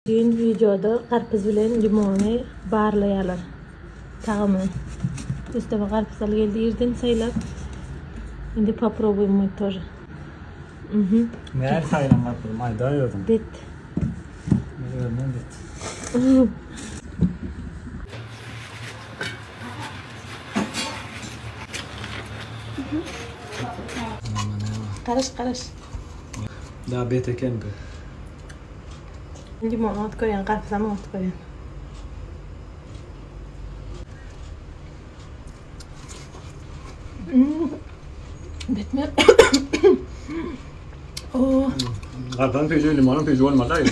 Düýn wideoda garpyz bilen limony barlaýarlar tagamyny. Üsteme garpyz al geldi irden saýlap. Indi poprobuýem мы тоже. Mhm. Näl saýlan garpyzym aýdaý özüň. Bet. Özünden bet. Garaş garaş. Daha bet eken bu. Limon ot görýän, garpyzam ot görýän. Bitme. Oh. Garpyzyň süýji, limonyň süýji bolmaz aý.